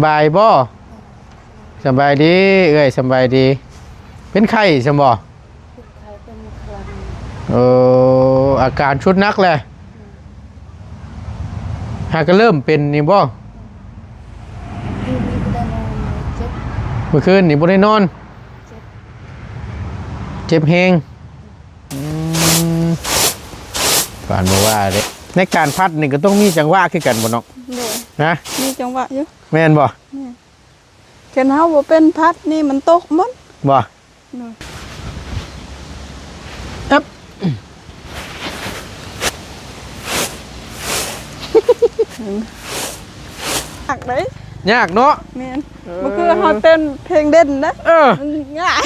ສະບາຍບໍ່? ສະບາຍດີເອື້ອຍ ສະບາຍດີ. ເປັນໄຂ້ຊັ້ນບໍ່? ເປັນໄຂ້ ເປັນຄະລັງ. ເອີ ອາການສຸດໜັກແຫຼະ. ຫາກະເລີ່ມເປັນນີ້ບໍ່? ຄືນນີ້ບໍ່ໄດ້ນອນ ເຈັບ. ມື້ຄືນນີ້ບໍ່ໄດ້ນອນ? ເຈັບ. ເຈັບແຮງ. ອືມ ປານບໍ່ວ່າເດ້. ໃນການພັດນີ້ກໍຕ້ອງມີຈັງຫວະຄືກັນບໍ່ນ້ອງ? ໂດຍ. ນະ? ມີຈັງຫວະຢູ່. ແມ່ນບໍ່? ແມ່ນ. ຄັນເຮົາບໍ່ເປັນພັດນີ້ມັນຕົກໝົດ. ບໍ່? ໂດຍ. ເອີບ ຍາກເດ້. ຍາກເນາະ. ແມ່ນ. ເອີ ບໍ່ຄືເຮົາເຕັ້ນເພງເດັ່ນນະ. ເອີ ມັນງ່າຍ.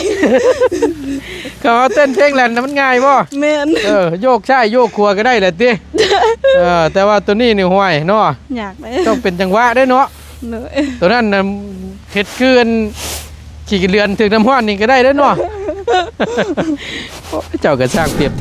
ກໍເຮົາເຕັ້ນເພງແລ່ນນະ ມັນງ່າຍບໍ່? ແມ່ນ. ເອີ ໂຍກຊ້າຍໂຍກຂວາກໍໄດ້ແຫຼະຕິ. ເອີ ແຕ່ວ່າໂຕນີ້ນີ້ ຫ້ວຍເນາະ ຍາກເດ້. ຕ້ອງເປັນຈັງຫວະເດ້ເນາະ. ໂດຍ. ໂຕນັ້ນນະ ເຮັດຄືອັນຂີ້ເຫຼືອນຖືກນ້ຳຮ້ອນນີ້ກໍໄດ້ເດ້ເນາະ. ໂອ້ຍ ເຈົ້າກໍຊ່າງປຽບ.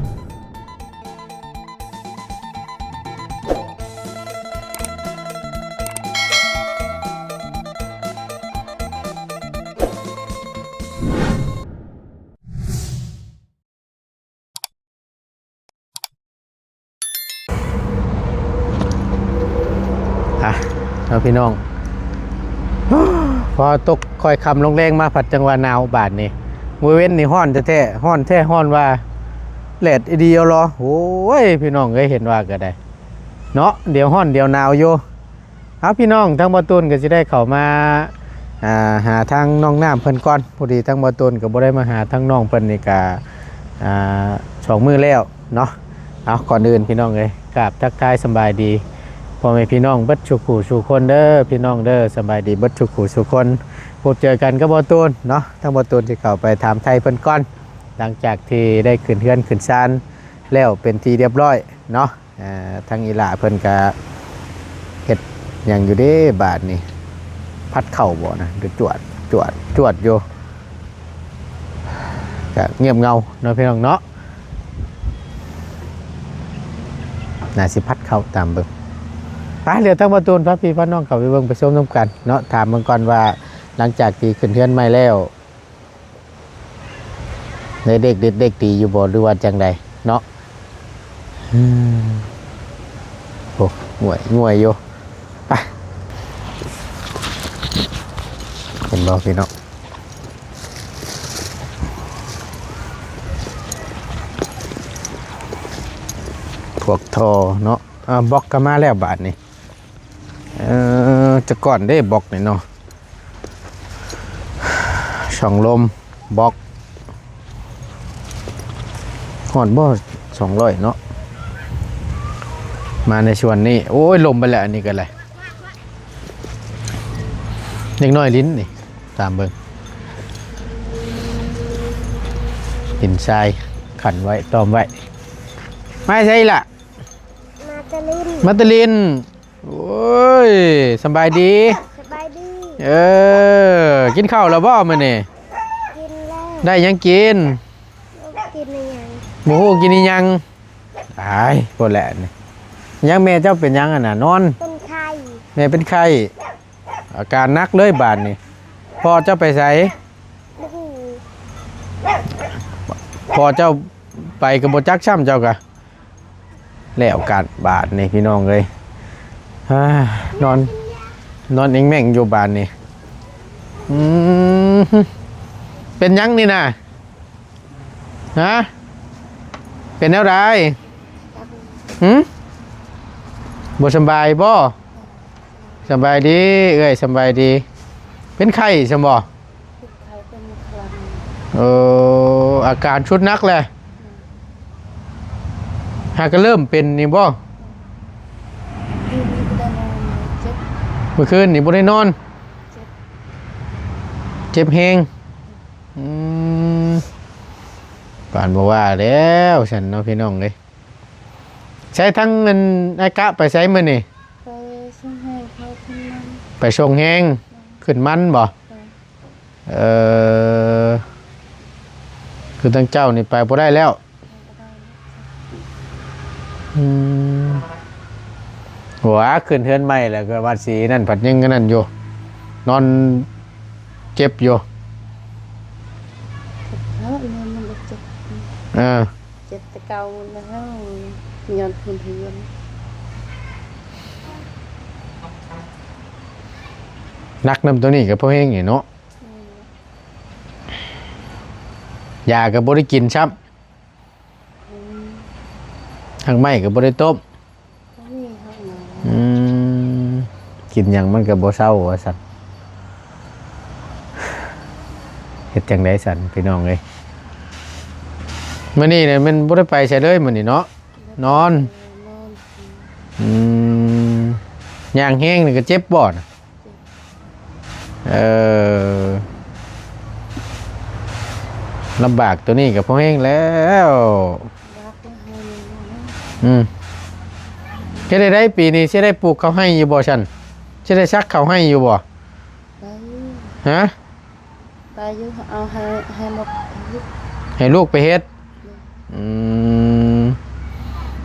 ອ່ະ ເນາະພີ່ນ້ອງ ພໍຕົກຄ່ອຍຄ່ຳລົງແລງມາ ພັດຈັ່ງວ່າໜາວບາດນີ້. ມື້ເວັນນີ້ຮ້ອນແທ້ໆ ຮ້ອນແທ້ຮ້ອນວ່າ ແດດອີ່ດີເອົາລະ. ໂອ້ຍ ພີ່ນ້ອງເອີຍ ເຫັນວ່າກໍໄດ້ເນາະ ດຽວຮ້ອນດຽວໜາວຢູ່. ເອົາ ພີ່ນ້ອງ ທາງບ່າວຕູນກໍຊິໄດ້ເຂົ້າມາ ອ່າ ຫາທາງນ້ອງນ້ຳເພິ່ນກ່ອນ. ພໍດີທາງບ່າວຕູນກໍບໍ່ໄດ້ມາຫາທາງນ້ອງເພິ່ນນີ້ກະ ອ່າ ສອງມື້ແລ້ວເນາະ. ເອົາ ກ່ອນອື່ນ ພີ່ນ້ອງເອີຍ ກາບທັກທາຍສະບາຍດີພໍ່ແມ່ພີ່ນ້ອງເບິດສູ່ຜູ້ສູ່ຄົນເດີ ພີ່ນ້ອງເດີ. ສະບາຍດີເບິດສູ່ຜູ້ສູ່ຄົນ. ພົບເຈີກັນກັບບ່າວຕູນເນາະ. ທາງບ່າວຕູນຊິເຂົ້າໄປຖາມໄຖ່ເພິ່ນກ່ອນ ຫຼັງຈາກທີ່ໄດ້ຂຶ້ນເຮືອນຂຶ້ນຊານແລ້ວເປັນທີ່ຮຽບຮ້ອຍເນາະ. ອ່າ ທາງອີ່ຫຼ້າເພິ່ນກະເຮັດຫຍັງຢູ່ເດ້ບາດນີ້. ພັດເຂົ້າບໍ່ນະ ຫຼືຈວດ ຈວດ ຈວດຢູ່. ກະງຽບເຫງົາເນາະ ພີ່ນ້ອງເນາະ. ໜ້າຊິພັດເຂົ້າຕາມເບິ່ງ. ໄປ ດຽວທາງບ່າວຕູນພາພີ່ພານ້ອງເຂົ້າໄປເບິ່ງໄປຊົມນຳກັນເນາະ. ຖາມເບິ່ງກ່ອນວ່າ ຫຼັງຈາກທີ່ຂຶ້ນເຮືອນໃໝ່ແລ້ວ ໄດ້ເດັກເດັດເດັກດີຢູ່ບໍ່ ຫຼືວ່າຈັ່ງໃດເນາະ? ອືມ ໂອ້ ງ່ວຍ ງ່ວຍຢູ່. ໄປ ເຫັນບໍ່ພີ່ນ້ອງ ພວກທໍ່ເນາະ. ອ່າ ບລັອກກໍມາແລ້ວບາດນີ້. ເອີ ແຕ່ກ່ອນເດ້ບລັອກນີ້ເນາະ ສອງລົມ ບລັອກ ຮອດບໍ່ ສອງຮ້ອຍເນາະ. ມາໃນຊ່ວງນີ້ ໂອ້ຍ ລົມໄປແລ້ວ ອັນນີ້ກໍໄດ້. ເດັກນ້ອຍຫຼິ້ນນີ້ ຕາມເບິ່ງ ດິນຊາຍ ຂັນໄວ້ ຕ້ອມໄວ້. ມາໃສລະ? ມາແຕ່ຫຼິ້ນ ມາແຕ່ຫຼິ້ນ. ໂອ້ຍ ສະບາຍດີ. ສະບາຍດີ. ເອີ ກິນເຂົ້າແລ້ວບໍ່ມື້ນີ້? ກິນແລ້ວ. ໄດ້ຫຍັງກິນ? ບໍ່ຮູ້ກິນອີ່ຫຍັງ ບໍ່ຮູ້ກິນອີ່ຫຍັງ. ຕາຍ ໂພດແຫຼະນີ້. ຫຍັງແມ່ເຈົ້າເປັນຫຍັງຫັ້ນນະ? ນອນ ເປັນໄຂ້. ແມ່ເປັນໄຂ້ ອາການໜັກເລີຍບາດນີ້. ພໍ່ເຈົ້າໄປໃສ? ບໍ່ຮູ້. ພໍ່ເຈົ້າໄປກໍບໍ່ຈັກຊ້ຳ ເຈົ້າກະ. ແລ້ວກັນບາດນີ້ພີ່ນ້ອງເອີຍ ອາ ນອນ ນອນອີ່ງແມ່ງຢູ່ບາດນີ້. ອືມ ເປັນຫຍັງນີ້ນະ? ຮະ ເປັນແນວໃດ? ຫື ບໍ່ສະບາຍບໍ່? ສະບາຍດີເອື້ອຍ ສະບາຍດີ. ເປັນໄຂ້ຊັ້ນບໍ່? ເປັນໄຂ້ ເປັນຄະລັງ. ເອີ ອາການສຸດໜັກແຫຼະ. ອືມ ຫາກະເລີ່ມເປັນນີ້ບໍ່? ອືມ ຄືນນີ້ບໍ່ໄດ້ນອນ ເຈັບ. ມື້ຄືນນີ້ບໍ່ໄດ້ນອນ ເຈັບ ເຈັບແຮງ. ອືມ ປານບໍ່ວ່າແລ້ວຊັ້ນເນາະ ພີ່ນ້ອງເອີຍ. ໃສທາງອັນ ອ້າຍກະໄປໃສມື້ນີ້? ໄປສົ່ງແຮງ ເຂົາຂຶ້ນມັນ. ໄປສົ່ງແຮງ ອືມ ຂຶ້ນມັນບໍ່? ໂດຍ. ເອີ ຄືທາງເຈົ້ານີ້ໄປບໍ່ໄດ້ແລ້ວ. ໄປບໍ່ໄດ້ແລ້ວ. ອືມ ໂຫ ຂຶ້ນເຮືອນໃໝ່ແລ້ວກໍວ່າຊິນັ້ນ ພັດຍັງອັນນັ້ນຢູ່. ນອນເຈັບຢູ່. ເອີ ນອນມັນກໍເຈັບ. ເອີ ເຈັບແຕ່ເກົ່າແລ້ວ ຍ້ອນພື້ນເຮືອນ. ໜັກນຳໂຕນີ້ກໍພໍແຮງນີ້ເນາະ. ອືມ ຢາກໍບໍ່ໄດ້ກິນຊ້ຳ. ອືມ ຮາກໄມ້ກໍບໍ່ໄດ້ຕົ້ມ. ບໍ່ມີຮາກໄມ້. ອືມ ກິນຫຍັງມັນກໍບໍ່ເຊົາວ່າຊັ້ນ. ເຮັດຈັ່ງໃດຊັ້ນພີ່ນ້ອງເອີຍ? ມື້ນີ້ນະແມ່ນບໍ່ໄດ້ໄປໃສເລີຍມື້ນີ້ເນາະ. ນອນ. ນອນ. ອືມ ຍ່າງແຮງນີ້ກໍເຈັບບໍ່ນະ? ເອີ ລຳບາກໂຕນີ້ກໍພໍແຮງແລ້ວ. ອືມ ເຮັດໃດ ປີນີ້ຊິໄດ້ປູກເຂົ້າໄຮ່ຢູ່ບໍ່ຊັ້ນ? ຊິໄດ້ສັກເຂົ້າໄຮ່ຢູ່ບໍ່? ໄດ້. ຮະ? ໄດ້ຢູ່ ເອົາໃຫ້ ໃຫ້ໝົດ ໃຫ້ລູກໄປເຮັດ. ອືມ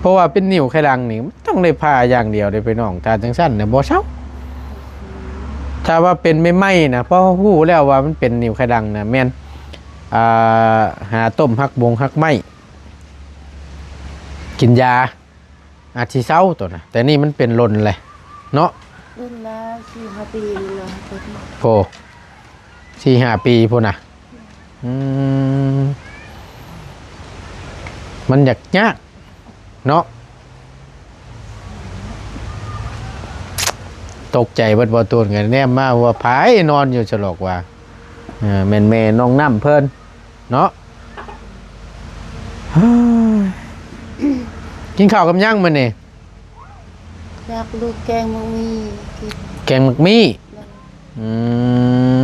ເພາະວ່າເປັນນິ້ວໄຂຫຼັງນີ້ ມັນຕ້ອງໄດ້ຜ່າຢ່າງດຽວເດ້ພີ່ນ້ອງ. ຖ້າຈັ່ງຊັ້ນນະບໍ່ເຊົາ. ຖ້າວ່າເປັນໃໝ່ໆນະ ເພາະເຮົາຮູ້ແລ້ວວ່າມັນເປັນນິ້ວໄຂຫຼັງນະ ແມ່ນ ອ່າ ຫາຕົ້ມຮາກບົງຮາກໄມ້ ກິນຢາ ອາດຊິເຊົາໂຕນະ. ແຕ່ນີ້ມັນເປັນດົນແຫຼະເນາະ. ດົນແລ້ວ ສີ່ຫ້າປີແລ້ວ. ໂອ້ ສີ່ຫ້າປີພຸ້ນນະ. ອືມ ມັນຢາກຍາກເນາະ. ຕົກໃຈເບິດ ບໍ່ຕູນກໍແນມມາວ່າໃຜນອນຢູ່ສະຫຼອກວ່າ. ເອີ ແມ່ນແມ່ນ້ອງນ້ຳເພິ່ນເນາະ. ກິນເຂົ້າກັບຫຍັງມື້ນີ້? ຢາກລູກແກງໝາກມີ້ກິນ. ແກງໝາກມີ້. ອືມ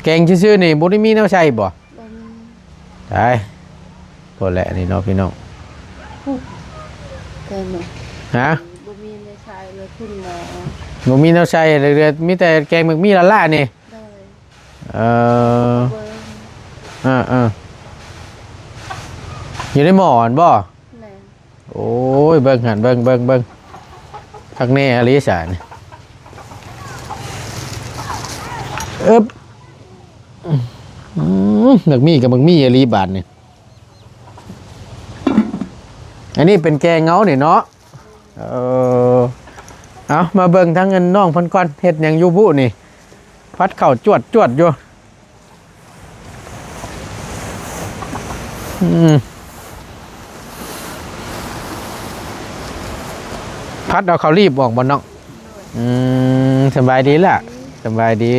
ແກງຊື່ໆນີ້ບໍ່ໄດ້ມີແນວໃສ່ບໍ່? ບໍ່ມີ. ຕາຍ ພໍແຫຼະນີ້ເນາະພີ່ນ້ອງ. ແກງໝາກ ຮະ? ບໍ່ມີແນວໃສ່ເລີຍ ຄຸນໝໍ. ບໍ່ມີແນວໃສ່ເລີຍ ມີແຕ່ແກງໝາກມີ້ລ້າໆນີ້. ໂດຍ. ເອີ ເອີ ຢູ່ໃນໝໍຫັ້ນບໍ່? ແມ່ນ. ໂອ້ຍ ເບິ່ງຫັ້ນ ເບິ່ງ ເບິ່ງ ເບິ່ງ ຄັກແນ່ອີ່ຫຼີສານີ້. ອຶບ ອືມ ໝາກມີ້ກັບໝາກມີ້ອີ່ຫຼີບາດນີ້. ອັນນີ້ເປັນແກງເອົານີ້ເນາະ. ເອີ ເອົາ ມາເບິ່ງທາງອັນນ້ອງເພິ່ນກ່ອນ ເຮັດຫຍັງຢູ່ບຸນີ້? ພັດເຂົ້າຈວດໆຢູ່. ອືມ ພັດເອົາເຂົ້າລີບອອກບໍ່ນ້ອງ? ອືມ ສະບາຍດີລະ. ສະບາຍດີ.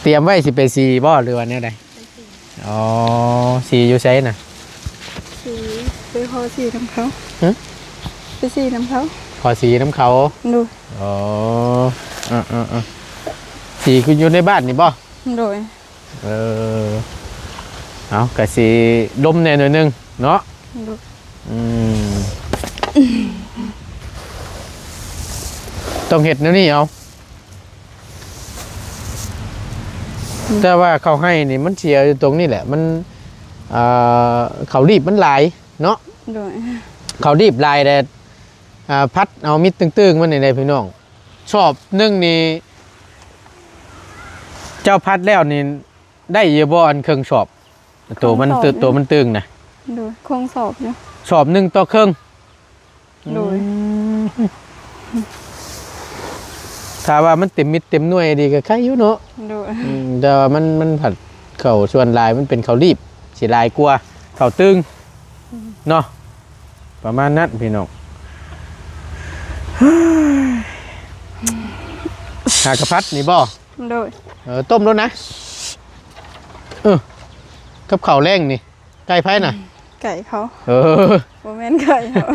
ຕຽມໄວ້ຊິໄປສີບໍ່ ຫຼືວ່າແນວໃດ? ອໍ ສີຢູ່ໃສນະ? ສີ ໄປຂໍສີນຳເຂົາ. ຫຶ? ໄປສີນຳເຂົາ. ຂໍສີນຳເຂົາ. ໂດຍ. ອໍ ເອີໆໆ ສີຄືຢູ່ໃນບ້ານນີ້ບໍ່? ໂດຍ. ເອີ ເອົາ ກະຊິລົມແດ່ໜ້ອຍໜຶ່ງເນາະ. ໂດຍ. ອືມ ຕ້ອງເຮັດແນວນີ້ເອົາ. ແຕ່ວ່າເຂົ້າໄຮ່ນີ້ມັນເສຍຢູ່ຕົງນີ້ແຫຼະ ມັນ ເອີ ເຂົ້າລີບມັນຫຼາຍເນາະ. ໂດຍ. ເຂົ້າລີບຫຼາຍແດ່ ອາ ພັດເອົາມິດຕຶງໆມັນນີ້ໄດ໋ພີ່ນ້ອງ. ສອບໜຶ່ງນີ້ ເຈົ້າພັດແລ້ວນີ້ ໄດ້ຢູ່ບໍ່ ອັນເຄິ່ງສອບ? ໂຕມັນ ເຄິ່ງສອບ ໂຕມັນຕຶງນະ. ໂດຍ. ເຄິ່ງສອບຢູ່ ສອບໜຶ່ງຕໍ່ເຄິ່ງ. ໂດຍ. ອືມ ຖ້າວ່າມັນເຕັມມິດເຕັມໜ່ວຍດີກໍໄຄຢູ່ເນາະ. ໂດຍ. ອືມ ແຕ່ວ່າມັນ ມັນພັດເຂົ້າສ່ວນຫຼາຍມັນເປັນເຂົ້າລີບ ຊິຫຼາຍກວ່າເຂົ້າຕຶງ ອືມ ເນາະ ປະມານນັ້ນພີ່ນ້ອງ. ຫາກະພັດນີ້ບໍ່? ໂດຍ. ເອີ ຕົ້ມໂລດນະ. ເອີ ກັບເຂົ້າແລງນີ້ ໄກ່ໃຜນະ? ໄກ່ເຂົາ. ເອີ ບໍ່ແມ່ນໄກ່ເຮົາ.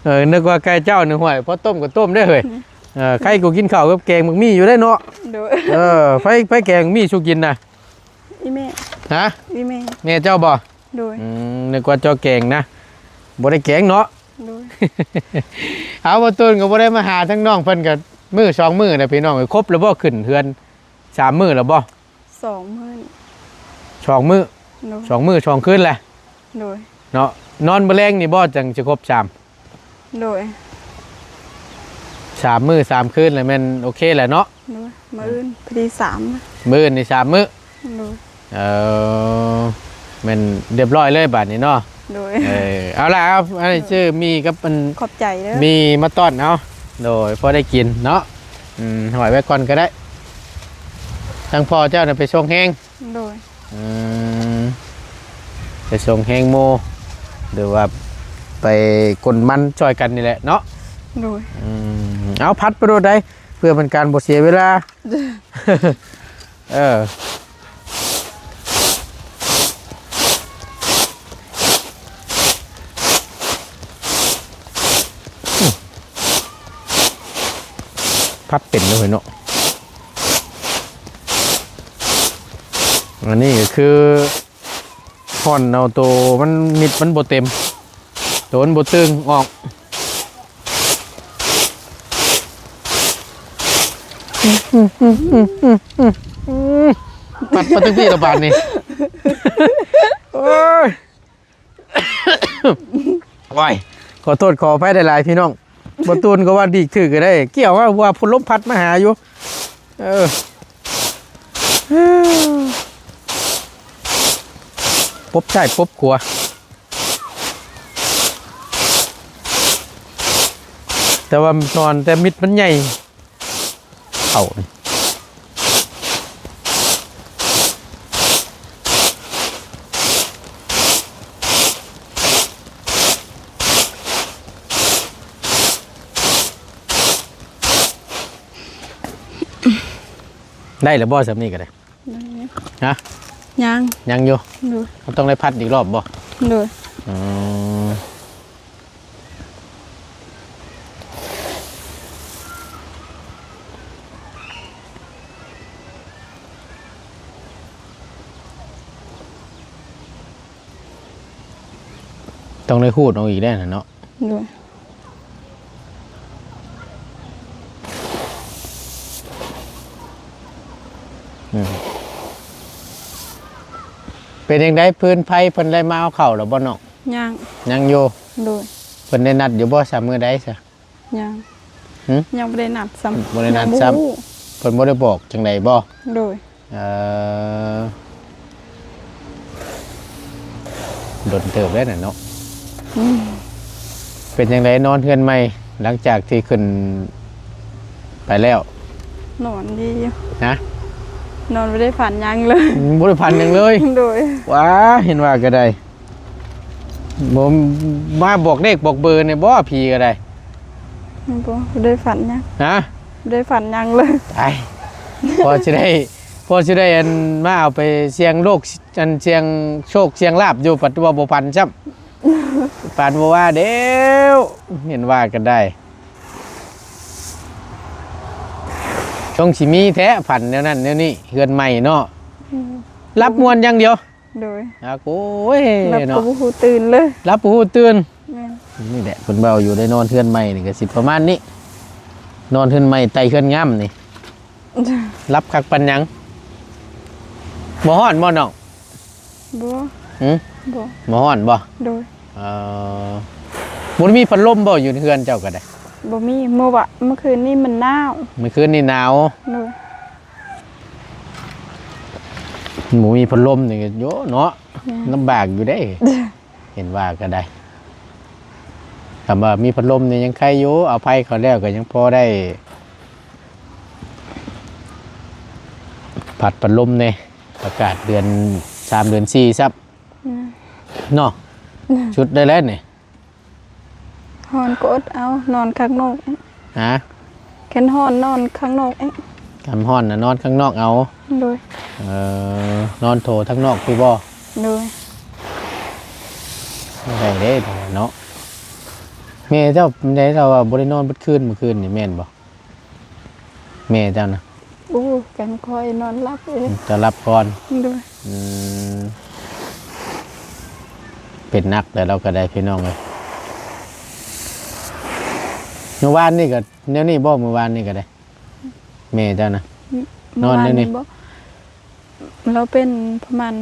ເອີ ນຶກວ່າໄກ່ເຈົ້ານີ້. ຫ້ວຍ ພໍຕົ້ມກໍຕົ້ມເດ້ເຮີ້ຍ. ອືມ ເອີ ໄຂ່ກູກິນເຂົ້າກັບແກງໝາກມີ້ຢູ່ເດ້ເນາະ. ໂດຍ. ເອີ ໃຜ ໃຜແກງໝາກມີ້ສູ່ກິນນະ? ອີ່ແມ່. ຮະ? ອີ່ແມ່. ແມ່ເຈົ້າບໍ່? ໂດຍ. ອືມ ນຶກວ່າເຈົ້າແກງນະ ບໍ່ໄດ້ແກງເນາະ. ໂດຍ. ເອົາ ບໍ່ຕູນກໍບໍ່ໄດ້ມາຫາທາງນ້ອງເພິ່ນກໍມື້ສອງມື້ແລ້ວພີ່ນ້ອງເອີຍ. ຄົບແລ້ວບໍ່ ຂຶ້ນເຮືອນສາມມື້ແລ້ວບໍ່? ສອງມື້. ສອງມື້. ໂດຍ. ສອງມື້ສອງຄືນແຫຼະ. ໂດຍ. ເນາະ ນອນມື້ແລງນີ້ບໍ່ ຈັ່ງຊິຄົບສາມ? ໂດຍ. ສາມມື້ສາມຄືນແລ້ວແມ່ນໂອເຄແຫຼະເນາະ. ມື້ອື່ນ ມື້ທີສາມ ມື້ອື່ນນີ້ສາມມື້. ໂດຍ. ເອີ ແມ່ນຮຽບຮ້ອຍເລີຍບາດນີ້ເນາະ. ໂດຍ. ເອີ ເອົາລະ ເອົາ ອັນນີ້ ໂດຍ ຊື້ໝີ່ກັບອັນ ຂອບໃຈເດີ ໝີ່ມາຕ້ອນເອົາ. ໂດຍ ພໍໄດ້ກິນເນາະ. ອືມ ຫ້ອຍໄວ້ກ່ອນກໍໄດ້. ທາງພໍ່ເຈົ້ານະໄປສົ່ງແຮງ. ໂດຍ. ອືມ ໄປສົ່ງແຮງໝູ່ ຫຼືວ່າໄປກົນມັນຊ່ອຍກັນນີ້ແຫຼະເນາະ. ໂດຍ. ອືມ ເອົາ ຜັດໄປໂລດໃດ ເພື່ອເປັນການບໍ່ເສຍເວລາ. ເອີ ພັບເປັນເນາະເຮີຍເນາະ. ອັນນີ້ກໍຄືຮ່ອນເອົາໂຕມັນ ມິດມັນບໍ່ເຕັມ ໂຕມັນບໍ່ຕຶງອອກ. ປັດມາເຖິງພີ້ລະບາດນີ້. ໂອ້ຍ ໂອ້ຍ ຂໍໂທດຂໍອະໄພຫຼາຍໆ ພີ່ນ້ອງ. ບໍ່ຕູນກໍວ່າດີກຖືກກໍໄດ້ ກ່ຽວວ່າ ວ່າພົດລົມພັດມາຫາຢູ່. ເອີ ປົບຊ້າຍປົບຂວາ. ແຕ່ວ່ານອນແຕ່ມິດມັນໃຫຍ່ ເຂົ້ານີ້ ໄດ້ແລ້ວບໍ່ ສ່ຳນີ້ກໍໄດ້? ຍັງຢູ່. ຮະ? ຍັງ ຍັງຢູ່. ໂດຍ. ມັນຕ້ອງໄດ້ພັດອີກລອບບໍ່? ໂດຍ. ອືມ ຕ້ອງໄດ້ຂູດເອົາອີກແດ່ນະເນາະ. ໂດຍ. ອືມ ເປັນຈັ່ງໃດ ເພື່ອນໄພເພິ່ນໄດ້ມາເອົາເຂົ້າແລ້ວບໍ່ນ້ອງ? ຍັງ. ຍັງຢູ່. ໂດຍ. ເພິ່ນໄດ້ນັດຢູ່ບໍ່ຊະ ມື້ໃດຊະ? ຍັງ. ຫຶ? ຍັງບໍ່ໄດ້ນັດຊ້ຳ. ບໍ່ໄດ້ນັດຊ້ຳ. ຍັງບໍ່ຮູ້. ເພິ່ນບໍ່ໄດ້ບອກຈັ່ງໃດບໍ່? ໂດຍ. ເອີ ດົນເຕີບແລ້ວນະເນາະ. ອືມ ເປັນຈັ່ງໃດ ນອນເຮືອນໃໝ່ ຫຼັງຈາກທີ່ຂຶ້ນໄປແລ້ວ? ນອນດີຢູ່. ຮະ? ນອນບໍ່ໄດ້ຝັນຫຍັງເລີຍ. ອືມ ບໍ່ໄດ້ຝັນຫຍັງເລີຍ? ໂດຍ. ວ້າ ເຫັນວ່າກໍໄດ້. ບໍ່ມາບອກເລກບອກເບີແດ່ບໍ່ ຜີກໍໄດ້? ບໍ່ ບໍ່ໄດ້ຝັນຫຍັງ. ຮະ? ບໍ່ໄດ້ຝັນຫຍັງເລີຍ. ຕາຍ ພໍຊິໄດ້ ພໍຊິໄດ້ອັນ ມາເອົາໄປສ່ຽງໂລກ ອັນ ສ່ຽງໂຊກສ່ຽງລາບຢູ່ ປັດວ່າບໍ່ຝັນຊ້ຳ. ປານບໍ່ວ່າແລ້ວ ເຫັນວ່າກັນໄດ້. ຊົງຊິມີແທ້ຝັນແນວນັ້ນແນວນີ້ ເຮືອນໃໝ່ເນາະ. ອືມ ຫຼັບມ່ວນຢ່າງດຽວ. ໂດຍ. ອາ ໂອ້ຍ ຫຼັບ ເນາະ ກໍບໍ່ຮູ້ຕື່ນເລີຍ. ຫຼັບບໍ່ຮູ້ຕື່ນ. ແມ່ນ. ນີ້ແຫຼະ ເພິ່ນເວົ້າຢູ່ໄດ້ ນອນເຮືອນໃໝ່ນີ້ກໍຊິປະມານນີ້ ນອນເຮືອນໃໝ່ໃຕ້ເຮືອນງາມນີ້. ຫຼັບຄັກປານຫຍັງ? ບໍ່ຮ້ອນບໍ່ນ້ອງ? ບໍ່. ຫຶ? ບໍ່. ບໍ່ຮ້ອນບໍ່? ໂດຍ. ເອີ ບໍ່ໄດ້ມີພັດລົມບໍ່ ຢູ່ເຮືອນເຈົ້າກໍໄດ້? ບໍ່ມີ. ເມື່ອວະ ເມື່ອຄືນນີ້ມັນໜາວ. ເມື່ອຄືນນີ້ໜາວ. ໂດຍ. ບໍ່ມີພັດລົມນີ້ກໍໂຍເນາະ. ແມ່ນ. ລຳບາກຢູ່ເດ້. ເຫັນວ່າກໍໄດ້ ຄຳວ່າມີພັດລົມນີ້ຍັງໄຄຢູ່ ເອົາໄຟເຂົ້າແລ້ວກໍຍັງພໍໄດ້ພັດພັດລົມແດ່. ອາກາດເດືອນສາມ ເດືອນສີ່ຊ້ຳ. ອືມ ເນາະ. ອືມ ສຸດໄດ້ແລ້ວນີ້. ຮ້ອນກໍອົດເອົາ ນອນຂ້າງນອກ. ຮະ? ຄັນຮ້ອນນອນຂ້າງນອກເອງ. ຄັນຮ້ອນນະນອນຂ້າງນອກເອົາ. ໂດຍ. ເອີ ນອນໂຖທາງນອກພຸ້ນບໍ່? ໂດຍ. ໄດ້ເດ້ເນາະ. ແມ່ເຈົ້າເປັນໃດ ລາວວ່າບໍ່ໄດ້ນອນເບິດຄືນມື້ຄືນນີ້ ແມ່ນບໍ່? ແມ່ເຈົ້ານະ? ໂອ້ ກັນຂ້ອຍນອນຫຼັບເອງ. ເຈົ້າຫຼັບກ່ອນ. ໂດຍ. ອືມ ເປັນໜັກແລ້ວ ລາວກໍໄດ້ ພີ່ນ້ອງເອີຍ. ມື້ວານນີ້ກໍແນວນີ້ບໍ່? ມື້ວານນີ້ກໍໄດ້ ແມ່ເຈົ້ານະ ນອນແນວນີ້. ເມື່ອວານນີ້ບໍ່? ລາວເປັນປະມານ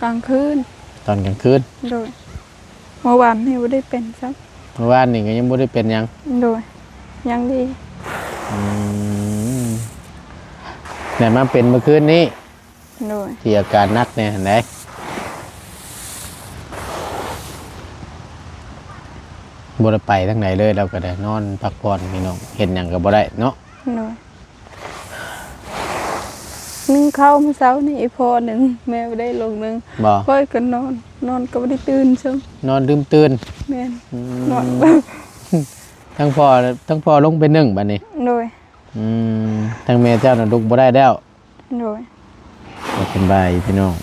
ກາງຄືນ. ຕອນກາງຄືນ. ໂດຍ. ເມື່ອວານນີ້ບໍ່ໄດ້ເປັນຊ້ຳ. ເມື່ອວານນີ້ກໍຍັງບໍ່ໄດ້ເປັນຫຍັງ. ໂດຍ. ຍັງດີ. ອືມ. ແມ່ນມາເປັນມື້ຄືນນີ້ ໂດຍ ທີ່ອາການໜັກແດ່ຫັ້ນໃດ ບໍ່ໄດ້ໄປທາງໃດເລີຍ ລາວກໍໄດ້ນອນພັກຜ່ອນພີ່ນ້ອງ ເຮັດຫຍັງກໍບໍ່ໄດ້ເນາະ ໂດຍ ໜຶ່ງເຂົ້າມື້ເຊົ້ານີ້ອີ່ພໍ່ໜຶ່ງ ແມ່ບໍ່ໄດ້ລົງໜຶ່ງ ບໍ່ ຂ້ອຍກໍນອນ ນອນກໍບໍ່ໄດ້ຕື່ນຊ້ຳ ນອນຕື່ນໆ ແມ່ນ ອືມ ນອນ ທັງພໍ່ ທັງພໍ່ລົງໄປໜຶ່ງບັດນີ້ ໂດຍ ອືມ ທັງແມ່ເຈົ້ານະລຸກບໍ່ໄດ້ແລ້ວ ໂດຍ ບໍ່ສະບາຍພີ່ນ້ອງ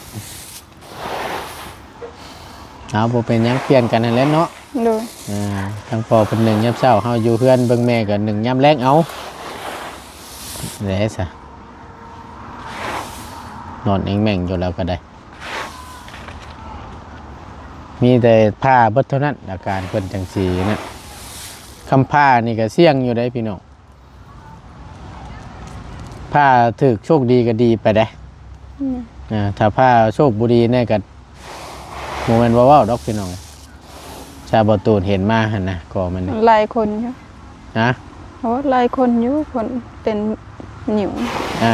ເອົາ ບໍ່ເປັນຫຍັງ ປ່ຽນກັນຫັ້ນແຫຼະເນາະ ໂດຍ ອ່າ ທັງພໍ່ເພິ່ນໜຶ່ງຍາມເຊົ້າ ເຮົາຢູ່ເຮືອນເບິ່ງແມ່ກໍໜຶ່ງຍາມແລງ ເອົາ ແຫຼະຊະ ນອນແອງແມ່ງຢູ່ແລ້ວກໍໄດ້ ມີແຕ່ຜ່າເບິດເທົ່ານັ້ນ ອາການເພິ່ນຈັ່ງຊີ້ນະ ຄຳຜ່ານີ້ກໍສ່ຽງຢູ່ເດ້ພີ່ນ້ອງ ຜ່າຖືກໂຊກດີກໍດີໄປເດ້ ອືມ ອ່າ ຖ້າຜ່າໂຊກບໍ່ດີແນ່ກໍບໍ່ແມ່ນວ່າເວົ້າດອກພີ່ນ້ອງ ຊາວບໍ່ຕູນເຫັນມາຫັ້ນນະ ກໍມັນນີ້ ຫຼາຍຄົນຢູ່ ຮະ ໂອ້ ຫຼາຍຄົນຢູ່ ຄົນເປັນໜິວ ອ່າ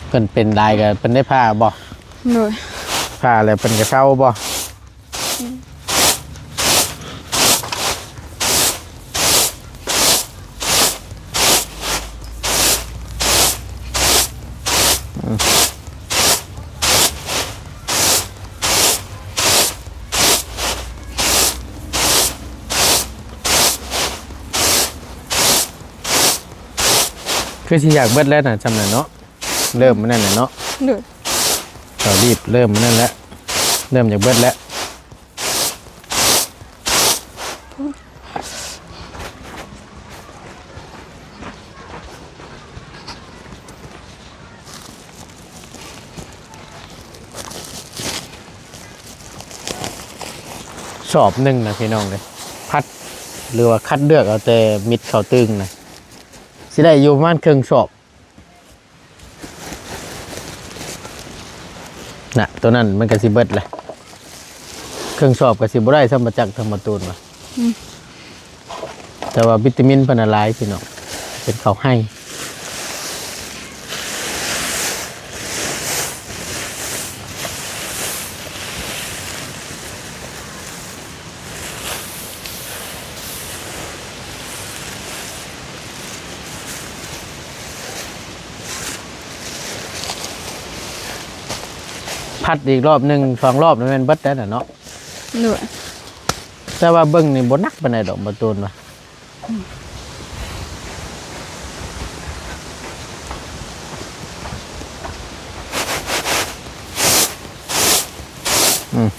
ເພິ່ນເປັນຫຼາຍກໍເພິ່ນໄດ້ຜ່າບໍ່? ໂດຍ ຜ່າແລ້ວເພິ່ນກໍເຊົາບໍ່? ອືມ ອືມ ຄືຊິຢາກເບິດແລ້ວນະ ຊ່ຳນັ້ນເນາະ ເລີ່ມອັນນັ້ນແຫຼະເນາະ ໂດຍ ເຂົາລີບເລີ່ມອັນນັ້ນແຫຼະ ເລີ່ມຢາກເບິດແລ້ວ. ສອບໜຶ່ງນະພີ່ນ້ອງເອີຍ ພັດ ຫຼືວ່າຄັດເລືອກເອົາແຕ່ມິດເຂົ້າຕຶງນະ ຊິໄດ້ຢູ່ປະມານເຄິ່ງສອບ. ນະ ໂຕນັ້ນມັນກໍຊິເບິດແຫຼະ ເຄິ່ງສອບກໍຊິບໍ່ໄດ້ຊ້ຳ ບໍ່ຈັກທຳມະຕູນວ່າ ອືມ ແຕ່ວ່າວິຕາມິນເພິ່ນນະຫຼາຍພີ່ນ້ອງ ເປັນເຂົ້າໄຮ່. ພັດອີກລອບໜຶ່ງສອງລອບນີ້ແມ່ນເບິດແລ້ວນະເນາະ ໂດຍ ແຕ່ວ່າເບິ່ງນີ້ບໍ່ໜັກປານໃດດອກ ບໍ່ຕູນວ່າ ອືມ ອືມ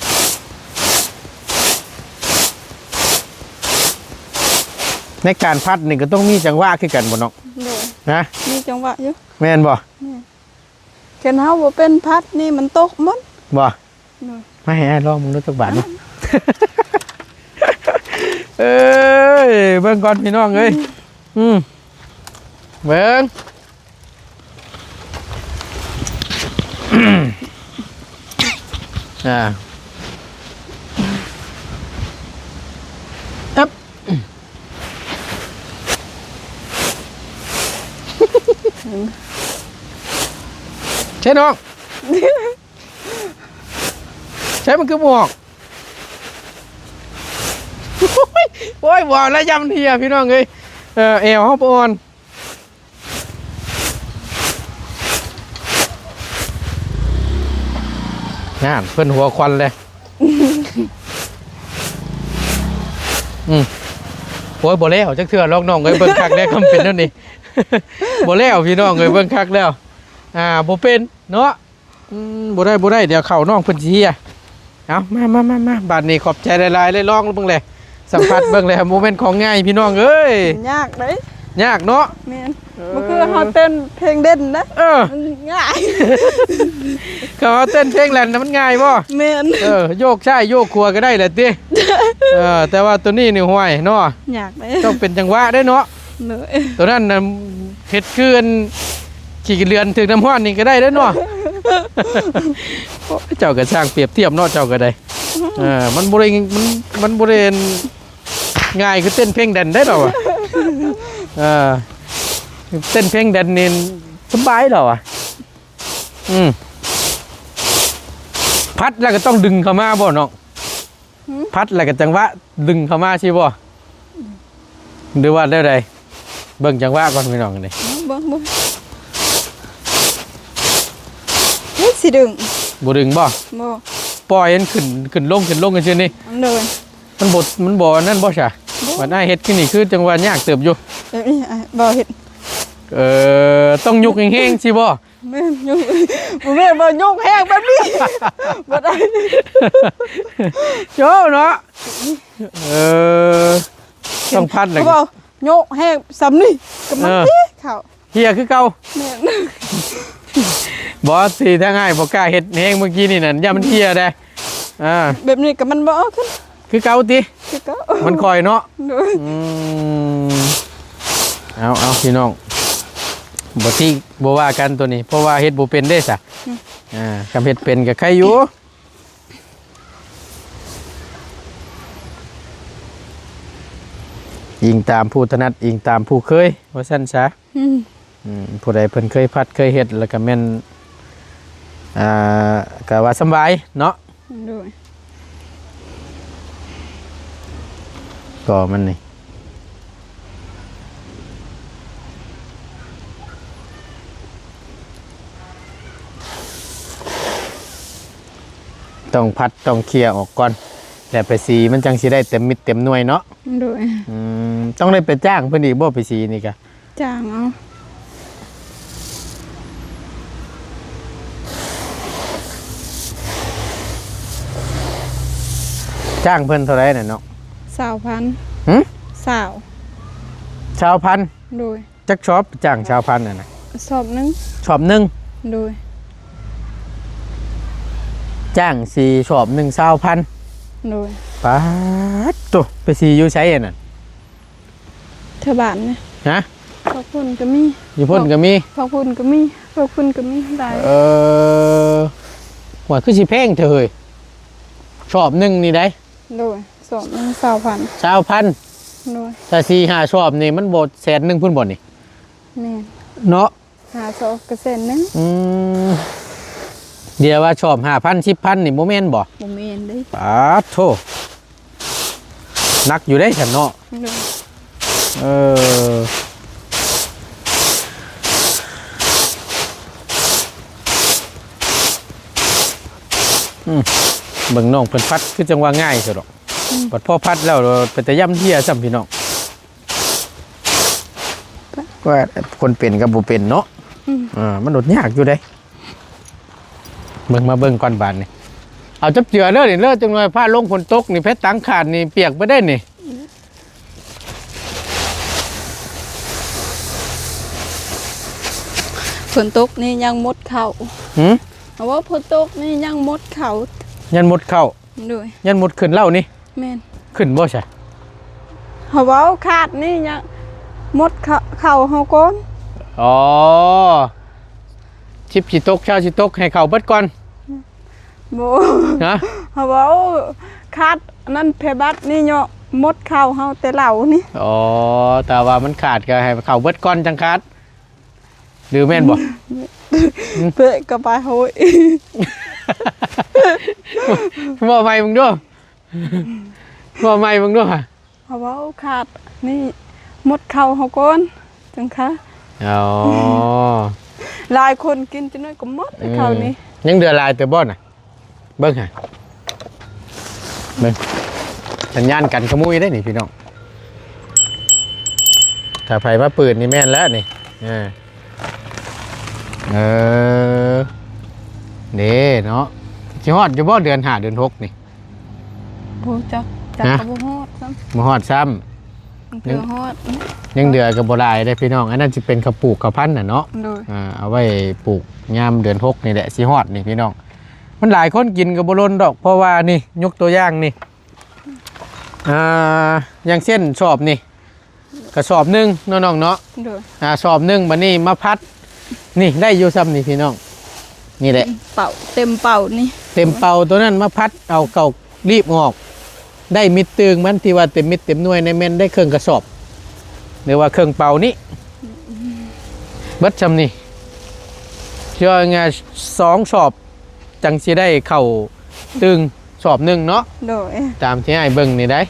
ໃນການພັດນີ້ກໍຕ້ອງມີຈັງຫວະຄືກັນບໍ່ນ້ອງ? ໂດຍ ນະ ມີຈັງຫວະຢູ່ ແມ່ນບໍ່? ແມ່ນ ຄັນເຮົາບໍ່ເປັນພັດນີ້ມັນຕົກໝົດ ບໍ່? ໂດຍ ມາໃຫ້ອ້າຍລອງເບິ່ງດູຈັກບາດດູ ເອີຍ ເບິ່ງກ່ອນພີ່ນ້ອງເອີຍ ອືມ ອືມ ເບິ່ງ ອ່າ ອັບ ໃຊ່ນ້ອງ ໃຊ່ ມັນຄືບໍ່ອອກ ໂອ້ຍ ບໍ່ເອົາແລ້ວ ຢ້ານມັນເຫ່ຍ ພີ່ນ້ອງເອີຍ ເອີ ແອວເຮົາບໍ່ອ່ອນ ນັ້ນ ເພິ່ນຫົວຄວັນເລີຍ ອືມ ໂອ້ຍ ບໍ່ແລ້ວຈັກເທື່ອດອກນ້ອງເອີຍ ເບິ່ງຄັກແລ້ວ ຄຳເປັນແນວນີ້ ບໍ່ແລ້ວ ພີ່ນ້ອງເອີຍ ເບິ່ງຄັກແລ້ວ ອ່າ ບໍ່ເປັນເນາະ. ອືມ ບໍ່ໄດ້ ບໍ່ໄດ້ ດຽວເຂົ້ານ້ອງເພິ່ນຊິເຫ່ຍ ເອົາ ມາ ມາ ມາ ມາ ບາດນີ້ຂອບໃຈຫຼາຍໆເລີຍ ລອງເບິ່ງແຫຼະ ສຳຜັດເບິ່ງແຫຼະ ບໍ່ແມ່ນຂອງງ່າຍພີ່ນ້ອງເອີຍ ຍາກເດ້ ຍາກເນາະ ແມ່ນ ເອີ ບໍ່ຄືເຮົາເຕັ້ນເພງເດັ່ນນະ ເອີ ມັນງ່າຍ ເຂົາເຮົາເຕັ້ນເພງແລ່ນນະ ມັນງ່າຍບໍ່? ແມ່ນ ເອີ ໂຍກຊ້າຍໂຍກຂວາກໍໄດ້ແຫຼະຕິ ເອີ ແຕ່ວ່າໂຕນີ້ນີ້ ຫ້ວຍເນາະ ຍາກເດ້ ຕ້ອງເປັນຈັງຫວະເດ້ເນາະ ໂດຍ ໂຕນັ້ນນະ ເຮັດຄືອັນຂີ້ເຫຼືອນຖືກນ້ຳຮ້ອນນີ້ກໍໄດ້ເດ້ເນາະ ໂອ້ຍ ເຈົ້າກໍຊ່າງປຽບທຽບເນາະ ເຈົ້າກໍໄດ້ ເອີ ມັນບໍ່ໄດ້ ມັນ ມັນບໍ່ໄດ້ງ່າຍຄືເຕັ້ນເພງແດນໄດ໋ດອກວ່າ ເອີ ເຕັ້ນເພງແດນນີ້ສະບາຍແລ້ວອະ. ອືມ ພັດແລ້ວກໍຕ້ອງດຶງເຂົ້າມາບໍ່ນ້ອງ? ຫືມ? ພັດແລ້ວກໍຈັງຫວະດຶງເຂົ້າມາຊີ້ບໍ່? ອືມ ຫຼືວ່າແນວໃດ? ເບິ່ງຈັງຫວະກ່ອນພີ່ນ້ອງນີ້. ເບິ່ງ ເບິ່ງ ເຮີ້ຍ ຊິດຶງ ບໍ່ດຶງບໍ່? ບໍ່ ປ່ອຍມັນຂຶ້ນ ຂຶ້ນລົງ ຂຶ້ນລົງຈັ່ງຊີ້ນີ້. ໂດຍ ມັນບໍ່ ມັນບໍ່ອັນນັ້ນບໍ່ຊະ? ບໍ່ ບັດອ້າຍເຮັດຄືນີ້ຄືຈັ່ງວ່າຍາກເຕີບຢູ່. ແບບນີ້ອ້າຍບໍ່ເຮັດ. ເອີ ຕ້ອງຍົກແຮງໆ ຊີ້ບໍ່? ແມ່ນ ຍົກ ບໍ່ແມ່ນວ່າຍົກແຮງແບບນີ້ ບໍ່ໄດ້ ໂຈ້ເນາະ. ເອີ ຕ້ອງພັດແຫຼະ ເຂົາເວົ້າໂຍກແຮງສ່ຳນີ້ກໍມັນ ເອີ ເທເຂົ້າ ເທຄືເກົ່າ. ແມ່ນ ບໍ່ ທີ່ທາງອ້າຍບໍ່ກ້າເຮັດແຮງເມື່ອກີ້ນີ້ນັ້ນ ຢ້ານມັນເທໄດ໋. ອ່າ ແບບນີ້ກໍມັນບໍ່ອອກຂຶ້ນ ຄືເກົ່າຕິ? ຄືເກົ່າ ມັນຄ່ອຍເນາະ. ໂດຍ ອືມ ເອົາ ເອົາ ພີ່ນ້ອງ ບໍ່ຕິບໍ່ວ່າກັນໂຕນີ້ ເພາະວ່າເຮັດບໍ່ເປັນເດ້ຊະ. ອືມ ອ່າ ຄັນເຮັດເປັນກໍໄຄຢູ່ ອີງຕາມຜູ້ຖະໜັດ ອີງຕາມຜູ້ເຄີຍ ວ່າຊັ້ນຊະ. ອືມ ອືມ ຜູ້ໃດເພິ່ນເຄີຍພັດເຄີຍເຮັດ ແລ້ວກໍແມ່ນ ອ່າ ກໍວ່າສຳບາຍເນາະ. ໂດຍ ກໍມັນນີ້ ຕ້ອງພັດຕ້ອງເຄຍອອກກ່ອນ ແລ້ວໄປສີມັນຈັ່ງຊິໄດ້ເຕັມເມັດເຕັມໜ່ວຍເນາະ. ໂດຍ ອືມ ຕ້ອງໄດ້ໄປຈ້າງເພິ່ນອີກບໍ່ ໄປສີນີ້ກະ? ຈ້າງເອົາ. ຈ້າງເພິ່ນເທົ່າໃດນະນ້ອງ? ຊາວພັນ. ຫື? ຊາວ ຊາວພັນ. ໂດຍ ຈັກຊອບ ຈ້າງຊາວພັນຫັ້ນນະ? ຊອບໜຶ່ງ. ຊອບໜຶ່ງ. ໂດຍ ຈ້າງສີຊອບໜຶ່ງຊາວພັນ. ໂດຍ ປາດໂທ້ ໄປສີຢູ່ໃສອັນນັ້ນ? ແຖວບ້ານນີ້. ຮະ? ພວກພຸ້ນກໍມີ ຢູ່ພຸ້ນກໍມີ ພວກພຸ້ນກໍມີ ພວກພຸ້ນກໍມີຫຼາຍ. ເອີ ວ່າຄືຊິແພງແທ້ເຮີ້ຍ ຊອບໜຶ່ງນີ້ໃດ໋. ໂດຍ ຊອບໜຶ່ງຊາວພັນ. ຊາວພັນ. ໂດຍ ຖ້າສີ່ຫ້າຊອບນີ້ມັນບໍ່ແສນໜຶ່ງພຸ້ນບໍ່ນີ້? ແມ່ນ ເນາະ ຫ້າຊອບກໍແສນໜຶ່ງ. ອືມ ດຽວວ່າຊອບຫ້າພັນ ສິບພັນນີ້ບໍ່ແມ່ນບໍ່? ບໍ່ແມ່ນເດ້. ປາດໂທ້ ໜັກຢູ່ເດ້ຊັ້ນເນາະ. ໂດຍ ເອີ ອືມ ເບິ່ງນ້ອງເພິ່ນພັດຄືຈັ່ງວ່າງ່າຍຊະດອກ. ອືມ ບັດພໍພັດແລ້ວເປັນຕາຢ້ານເທຊ້ຳພີ່ນ້ອງ. ວ່າຄົນເປັນກັບບໍ່ເປັນເນາະ. ອືມ ອ່າ ມັນໂດດຍາກຢູ່ເດ້. ເບິ່ງ ມາເບິ່ງກ່ອນບາດນີ້ ເອົາຈັບເຈື່ອເດີນີ້ເດີ ຈັກໜ່ອຍຟ້າລົງຝົນຕົກນີ້ ແພຕັງຂາດນີ້ປຽກໄປເດ້ນີ້. ຝົນຕົກນີ້ຍັງມົດເຂົ້າ. ຫື? ເອົາວ່າຝົນຕົກນີ້ຍັງມົດເຂົ້າ. ຍັງມົດເຂົ້າ. ໂດຍ ຍັງມົດຂຶ້ນເຫຼົ່ານີ້. ແມ່ນ ຂຶ້ນບໍ່ຊະ? ເຮົາເວົ້າຂາດນີ້ຍັງມົດເຂົ້າ ເຂົ້າເຮົາກ່ອນ. ອໍ ສິບຊິຕົກ ຊາວຊິຕົກ ໃຫ້ເຂົ້າເບິດກ່ອນ. ບໍ່ ຮະ? ເຮົາເວົ້າຂາດນັ້ນ ແພບັດນີ້ເນາະ ມົດເຂົ້າເຮົາແຕ່ເຫຼົ່ານີ້. ອໍ ຖ້າວ່າມັນຂາດກໍໃຫ້ເຂົ້າເບິດກ່ອນຈັ່ງຂາດ. ຫຼືແມ່ນບໍ່? ເພກະປາໂຫຍ ເວົ້າໃໝ່ເບິ່ງດູ ເວົ້າໃໝ່ເບິ່ງດູ. ເຮົາເວົ້າຂາດນີ້ ມົດເຂົ້າເຮົາກ່ອນ ຈັ່ງຄະ. ອໍ ຫຼາຍຄົນກິນຈັກໜ້ອຍກໍໝົດ ອືມ ເຂົ້ານີ້. ຍັງເຫຼືອຫຼາຍແຕ່ບໍ່ນະ? ເບິ່ງຫາ ເບິ່ງ ສັນຍານກັນຂະມຸຍເດ້ນີ້ພີ່ນ້ອງ. ຖ້າໃຜມາປືດນີ້ແມ່ນແລ້ວນີ້. ເອີ ເອີ ເດ້ເນາະ ຊິຮອດຢູ່ບໍ່ເດືອນຫ້າເດືອນຫົກນີ້? ບໍ່ຈັກ ຈັກ ຮະ? ກໍບໍ່ຮອດຊ້ຳ ບໍ່ຮອດຊ້ຳ. ຍັງ ຍັງເຫຼືອກໍບໍ່ຫຼາຍເດ້ພີ່ນ້ອງ. ອັນນັ້ນຊິເປັນເຂົ້າປູກເຂົ້າພັນນະເນາະ. ໂດຍ ອ່າ ເອົາໄວ້ປູກຍາມເດືອນຫົກນີ້ແຫຼະ ຊິຮອດນີ້ພີ່ນ້ອງ. ມັນຫຼາຍຄົນກິນກໍບໍ່ລົ້ນດອກ ເພາະວ່ານີ້ ຍົກຕົວຢ່າງນີ້ ອ່າ ຢ່າງເຊັ່ນສອບນີ້ ກະສອບໜຶ່ງເນາະນ້ອງເນາະ. ໂດຍ ອ່າ ສອບໜຶ່ງ ບາດນີ້ມາພັດ ນີ້ໄດ້ຢູ່ຊ່ຳນີ້ພີ່ນ້ອງ. ນີ້ແຫຼະ ເປົາ ເຕັມເປົານີ້ ເຕັມເປົາໂຕນັ້ນມາພັດເອົາເຂົ້າລີບອອກ ໄດ້ມິດຕື່ງມັນ ທີ່ວ່າເຕັມເມັດເຕັມໜ່ວຍໃນແມ່ນໄດ້ເຄິ່ງກະສອບ ຫຼືວ່າເຄິ່ງເປົານີ້. ເບິດຊ່ຳນີ້ ຊິວ່າງ່າຍໆ ສອງສອບ ຈັ່ງຊິໄດ້ເຂົ້າຕຶ່ງສອບໜຶ່ງເນາະ. ໂດຍ ຕາມທີ່ອ້າຍເບິ່ງນີ້ໄດ໋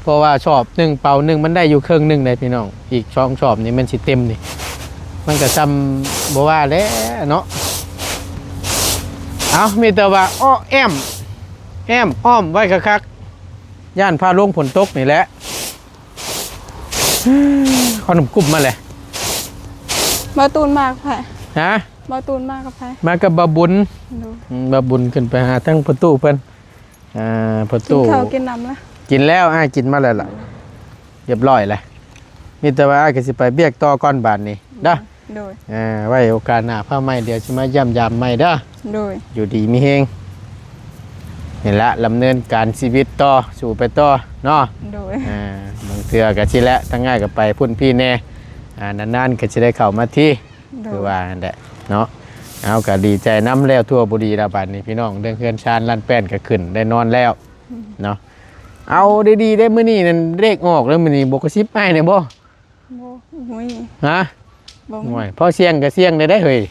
ເພາະວ່າສອບໜຶ່ງ ເປົາໜຶ່ງ ມັນໄດ້ຢູ່ເຄິ່ງໜຶ່ງໄດ໋ພີ່ນ້ອງ. ອີກສອງສອບນີ້ມັນຊິເຕັມນີ້ ມັນກໍຊ່ຳບໍ່ວ່າແຫຼະເນາະ. ເອົາ ມີແຕ່ວ່າອ້ອແອ້ມ ແອ້ມອ້ອມໄວ້ຄັກໆ ຢ້ານຟ້າລົງຝົນຕົກນີ້ແຫຼະ. ເອົານ້ຳກຸ້ມມາແຫຼະ. ບ່າວຕູນມາກັບໃຜ? ຮະ? ບ່າວຕູນມາກັບໃຜ? ມາກັບບ່າວບຸນ. ໂດຍ ອືມ ບ່າວບຸນຂຶ້ນໄປຫາທາງພໍ່ຕູ້ເພິ່ນ. ອ່າ ພໍ່ຕູ້ ກິນເຂົ້າກິນນ້ຳລະ? ກິນແລ້ວ ອ້າຍກິນມາແລ້ວລະ ຮຽບຮ້ອຍແລ້ວ. ມີແຕ່ວ່າອ້າຍກໍຊິໄປວຽກຕໍ່ກ່ອນບາດນີ້ເດີ. ໂດຍ ອ່າ ໄວ້ໂອກາດໜ້າພາໃໝ່ ດຽວຊິມາຢ້ຽມຢາມໃໝ່ເດີ. ໂດຍ ຢູ່ດີມີແຮງ. ນີ້ລະ ດຳເນີນການຊີວິດຕໍ່ ສູ້ໄປຕໍ່ເນາະ. ໂດຍ ອ່າ ບາງເທື່ອກໍຊິແຫຼະ ທາງອ້າຍກໍໄປພຸ້ນພີ້ແດ່ ອ່າ ນານໆກໍຊິໄດ້ເຂົ້າມາທີ. ໂດຍ ຄືວ່າຫັ້ນແຫຼະເນາະ. ເຮົາກໍດີໃຈນຳແລ້ວທົ່ວບໍ່ດີລະບາດນີ້ພີ່ນ້ອງ ເລື່ອງເຮືອນຊານລານແປ້ນກໍຂຶ້ນໄດ້ນອນແລ້ວ ອືມ ເນາະ. ເອົາດີໆ ເດ້ ມື້ນີ້ນັ້ນເລກອອກແລ້ວ ມື້ນີ້ບໍ່ກະຊິບອ້າຍແດ່ບໍ່? ບໍ່ ບໍ່ມີ. ຮະ? ບໍ່ມີ. ໂອ້ຍ ພໍສ່ຽງກໍສ່ຽງໄດ້ເຮີ້ຍ.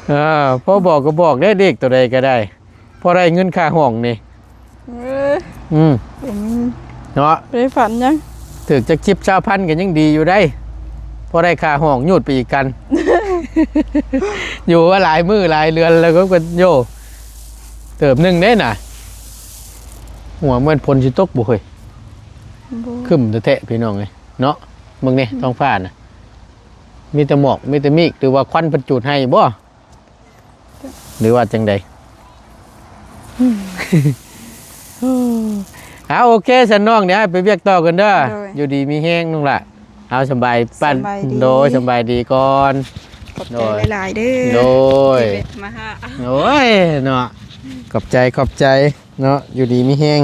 ເອີ ພໍບອກກໍບອກໄດ້ ເລກໂຕໃດກໍໄດ້ ພໍໄດ້ເງິນຄ່າຫ້ອງນີ້. ເອີ ອືມ ບໍ່ມີເນາະ ບໍ່ໄດ້ຝັນຫຍັງ. ຖືກຈັກສິບຊາວພັນກໍຍັງດີຢູ່ໄດ໋ ພໍໄດ້ຄ່າຫ້ອງຍູດໄປອີກກັນ. ຢູ່ມາຫຼາຍມື້ຫຼາຍເດືອນແລ້ວກໍ ກໍໂຍ ເຕີບໜຶ່ງເດ້ນະ. ຫົວແມ່ນຝົນຊິຕົກບໍ່ເຮີ້ຍ? ບໍ່ ຄຶ້ມແທ້ໆ ພີ່ນ້ອງເອີຍເນາະ. ເບິ່ງນີ້ ອືມ ທ້ອງຟ້ານະ ມີແຕ່ໝອກ ມີແຕ່ເມກ ຫຼືວ່າຄວັນເພິ່ນຈູດໃຫ້ບໍ່ ຫຼືວ່າຈັ່ງໃດ? ເອົາ ໂອເຄຊັ້ນນ້ອງ ດຽວອ້າຍໄປວຽກຕໍ່ກ່ອນເດີ. ໂດຍ ຢູ່ດີມີແຮງນ້ອງຫຼ້າ. ເອົາ ສະບາຍ ສະບາຍດີ ໂດຍ ສະບາຍດີກ່ອນ. ຂອບໃຈ ໂດຍ ຫຼາຍໆເດີ. ໂດຍ ທີ່ແວະມາຫາ. ໂອ້ຍເນາະ ຂອບໃຈ ຂອບໃຈເນາະ ຢູ່ດີມີແຮງ.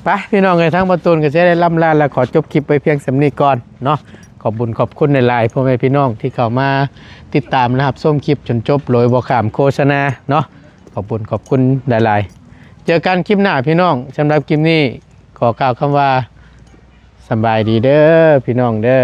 ໄປພີ່ນ້ອງເອີຍ ທາງບ່າວຕູນກໍຊິໄດ້ລ່ຳລາ ແລະ ຂໍຈົບຄລິບໄວ້ພຽງສ່ຳນີ້ກ່ອນເນາະ. ຂອບບຸນຂອບຄຸນຫຼາຍໆ ພໍ່ແມ່ພີ່ນ້ອງທີ່ເຂົ້າມາຕິດຕາມ ແລະ ຮັບຊົມຄລິບຈົນຈົບໂດຍບໍ່ຂ້າມໂຄສະນາເນາະ. ຂອບບຸນຂອບຄຸນຫຼາຍໆ ເຈີກັນຄລິບໜ້າພີ່ນ້ອງ. ສຳລັບຄລິບນີ້ຂໍກ່າວຄຳວ່າ ສະບາຍດີເດີພີ່ນ້ອງເດີ.